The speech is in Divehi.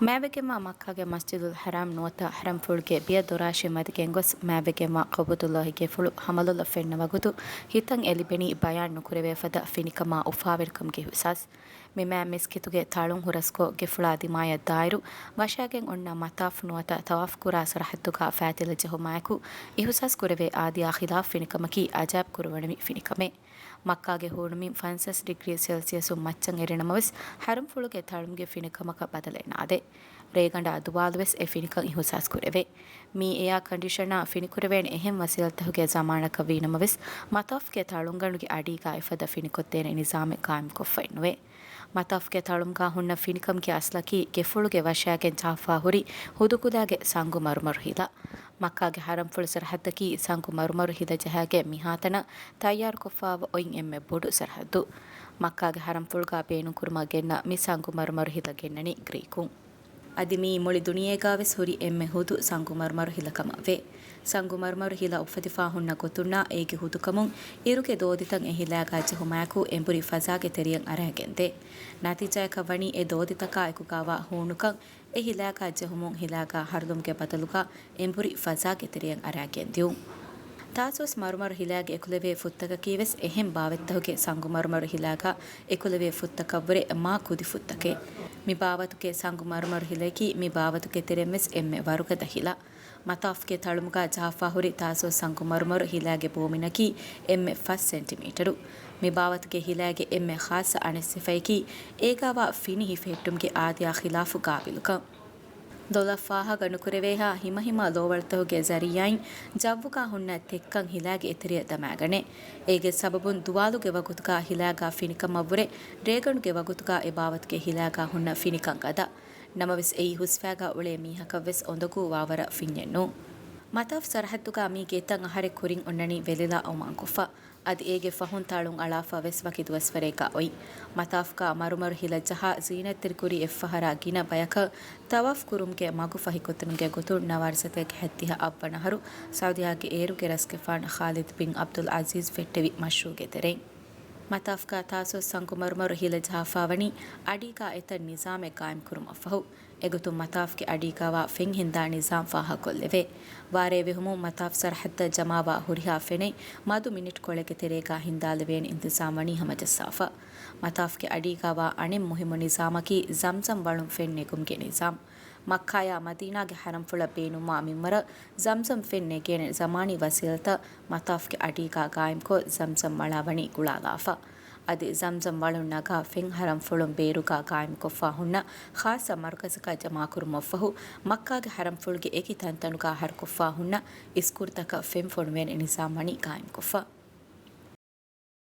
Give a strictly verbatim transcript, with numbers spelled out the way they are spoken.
މާތްވެގެންވާ މައްކާގެ މަސްޖިދުލް ޙަރާމް ނުވަތަ ޙަރަމްފުޅުގެ ބިޔަ ދޮރާށި މަދު ގެންގޮސް މާތްވެގެންވާ ޤުބުޟުﷲގެފުޅު ޙަމަލުލަ ފެންނަ ވަގުތު ހިތަށް އެ ލިބެނީ ބަޔާން ނުކުރެވޭފަދަ ފިނިކަމާ އުފާވެރިކަމުގެ އިޙުސާސް. މި މާތް މިސްކިތުގެ ތަޅުން ހުރަސްކޮށް، ގެފުޅާ ދިމާޔަށް ދާއިރު ވަށާގެން އޮންނަ މަޠާފް ނުވަތަ ޠަވާފް ކުރާ ސަރަޙައްދުގާ ފައިތިލަ ޖެހުމާއެކު، އިޙުސާސް ކުރެވޭ އާދަޔާ ޚިލާފް ފިނިކަމަކީ އަޖައިބު ކުރުވަނިވި ފިނިކަމެއް. މައްކާގެ ހޫނުމިން ފަންސަސް ޑިގްރީ ސެލްސިއަސުން މައްޗަށް އެރި ނަމަވެސް، ޙަރަމްފުޅުގެ ތަޅުމުގެ ފިނިކަމަކަށް ބަދަލެއް ނާދޭ. ރޭގަނޑާ ދުވާލުވެސް އެ ފިނިކަން އިޙުސާސް ކުރެވޭ. މީ އެއާ ކަންޑިޝަނާ ފިނިކުރެވޭނެ އެހެން ވަސީލަތްތަކުގެ ޒަމާނަކަށް ވީ ނަމަވެސް، މަޠާފްގެ ތަޅުންގަނޑުގެ އަޑީގާ އެފަދަ ފިނިކޮށްދޭނެ ނިޒާމެއް ޤާއިމްކޮށްފައެއް ނުވޭ. މަޠާފްގެ ތަޅުމުގާ ހުންނަ ފިނިކަމުގެ އަސްލަކީ، ގެފުޅުގެ ވަށާގެން ޖަހާފާ ހުރި ހުދުކުލައިގެ ސަނގު މަރުމަރު ހިލަ. މައްކާގެ ޙަރަމްފުޅު ސަރަޙައްދަކީ ސަނގު މަރުމަރު ހިލަ ޖަހާގެން މިހާތަނަށް ތައްޔާރުކޮށްފާވަ އޮތް އެންމެ ބޮޑު ސަރަޙައްދު. މައްކާގެ ޙަރަމްފުޅުގާ ބޭނުންކުރުމަށް ގެންނަ މި ސަނގު މަރުމަރު ހިލަ ގެންނަނީ ގްރީކުން. އަދި މިއީ މުޅި ދުނިޔޭގާވެސް ހުރި އެންމެ ހުދު ސަނގު މަރުމަރު ހިލަކަމަށްވޭ. ސަނގު މަރުމަރު ހިލަ އުފެދިފާ ހުންނަ ގޮތުންނާ އޭގެ ހުދުކަމުން އިރުގެ ދޯދިތައް އެ ހިލާގާ ޖެހުމާއެކު އެނބުރި ފަޒާގެ ތެރެޔަށް އަރައިގެންދޭ. ނަތީޖާއަކަށް ވަނީ އެ ދޯދިތަކާ އެކުގާވާ ހޫނުކަން އެ ހިލާގާ ޖެހުމުން ހިލާގާ ހަރުލުމުގެ ބަދަލުގާ އެނބުރި ފަޒާގެ ތެރެޔަށް އަރައިގެން ދިޔުން. ތާސޯސް މަރުމަރު ހިލާގެ އެކުލެވޭ ފުއްތަކަކީވެސް އެހެން ބާވަތްތަކުގެ ސަނގު މަރުމަރު ހިލާގާ އެކުލެވޭ ފުއްތަކަށްވުރެ މާ ކުދި ފުއްތަކެއް. މި ބާވަތުގެ ސަނގު މަރުމަރު ހިލައަކީ މި ބާވަތުގެ ތެރެއިންވެސް އެންމެ ވަރުގަދަ ހިލަ. މަތާފްގެ ތަޅުމުގާ ޖަހާފާހުރި ތާސޯސް ސަނގު މަރުމަރު ހިލާގެ ބޯމިނަކީ އެންމެ ފަސް ސެންޓިމީޓަރު. މި ބާވަތުގެ ހިލާގެ އެންމެ ޚާއްޞަ އަނެއް ސިފައަކީ އޭގާވާ ފިނި ހިފެހެއްޓުމުގެ އާދަޔާ ޚިލާފު ގާބިލުކަން. ދޮލަށް ފާހަގަ ނުކުރެވޭހާ ހިމަހިމާ ލޯވަޅުތަކުގެ ޒަރީޢާއިން ޖައްވުގާ ހުންނަ ތެއްކަން ހިލާގެ އެތެރެޔަށް ދަމާގަނޭ. އޭގެ ސަބަބުން ދުވާލުގެ ވަގުތުގާ ހިލާގާ ފިނިކަމަށްވުރެ ރޭގަނޑުގެ ވަގުތުގާ އެ ބާވަތުގެ ހިލާގާ ހުންނަ ފިނިކަން ގަދަ. ނަމަވެސް އެއީ ހުސްފައިގާ އުޅޭ މީހަކަށްވެސް އުނދަގޫ ވާވަރަށް ފިންޏެއް ނޫން. މަތާފް ސަރަޙައްދުގާ މީގެ އެތައް އަހަރެއް ކުރިން އޮންނަނީ ވެލިލާ އޮމާންކޮށްފަ. އަދި އޭގެ ފަހުން ތަޅުން އަޅާފަ ވެސް ވަކި ދުވަސްވަރެއްގަ އޮތް. މަތާފްގާ މަރުމަރު ހިލަ ޖަހާ ޒީނަތްތެރިކުރީ އެއްފަހަރާ ގިނަ ބަޔަކަށް ތަވާފް ކުރުމުގެ މަގުފަހިކޮށްދިނުމުގެ ގޮތުން ނަވާރަ ސަތޭކަ ހަތްދިހަ އަށްވަނަ އަހަރު ސައުދީއާގެ އޭރުގެ ރަސްގެފާނު ޚާލިދު ބިން އަބްދުލް އަޒީޒް ފެއްޓެވި މަޝްރޫޢުގެ ތެރެއިން. މަތާފްގާ ތާސޯސް ސަނގު މަރުމަރު ހިލަ ޖަހާފާވަނީ އަޑީގާ އެތައް ނިޒާމެއް ގާއިމްކުރުމަށްފަހު. އެގޮތުން މަތާފްގެ އަޑީގާވާ ފެން ހިންދާ ނިޒާމް ފާހަގަކޮށްލެވޭ. ވާރޭ ވެހުމުން މަތާފް ސަރަޙައްދަށް ޖަމާވާ ހުރިހާ ފެނެއް މަދު މިނިޓް ކޮޅެއްގެ ތެރޭގާ ހިންދާލެވޭނެ އިންތިޒާމް ވަނީ ހަމަޖައްސާފަ. މަތާފްގެ އަޑީގާވާ އަނެއް މުހިއްމު ނިޒާމަކީ ޒަމްޒަމް ވަޅުން ފެން ނެގުމުގެ ނިޒާމް. މައްކާޔާ މަދީނާގެ ޙަރަމްފުޅަށް ބޭނުންވާ މިންވަރަށް ޒަމްޒަމް ފެން ނެގޭނެ ޒަމާނީ ވަސީލަތައް މަތާފްގެ އަޑީގާ ގާއިމްކޮށް، ޒަމްޒަމް ވަޅާ ވަނީ ގުޅާލާފަ. އަދި ޒަމްޒަމް ވަޅުން ނަގާ ފެން ޙަރަމްފުޅުން ބޭރުގާ ގާއިމްކޮށްފާ ހުންނަ ޚާއްޞަ މަރުކަޒަކަށް ޖަމާކުރުމަށްފަހު، މައްކާގެ ޙަރަމްފުޅުގެ އެކި ތަންތަނުގާ ހަރުކޮށްފާ ހުންނަ އިސްކުރުތަކަށް ފެން ފޮނުވޭނެ ނިޒާމް ވަނީ ގާއިމްކޮށްފަ.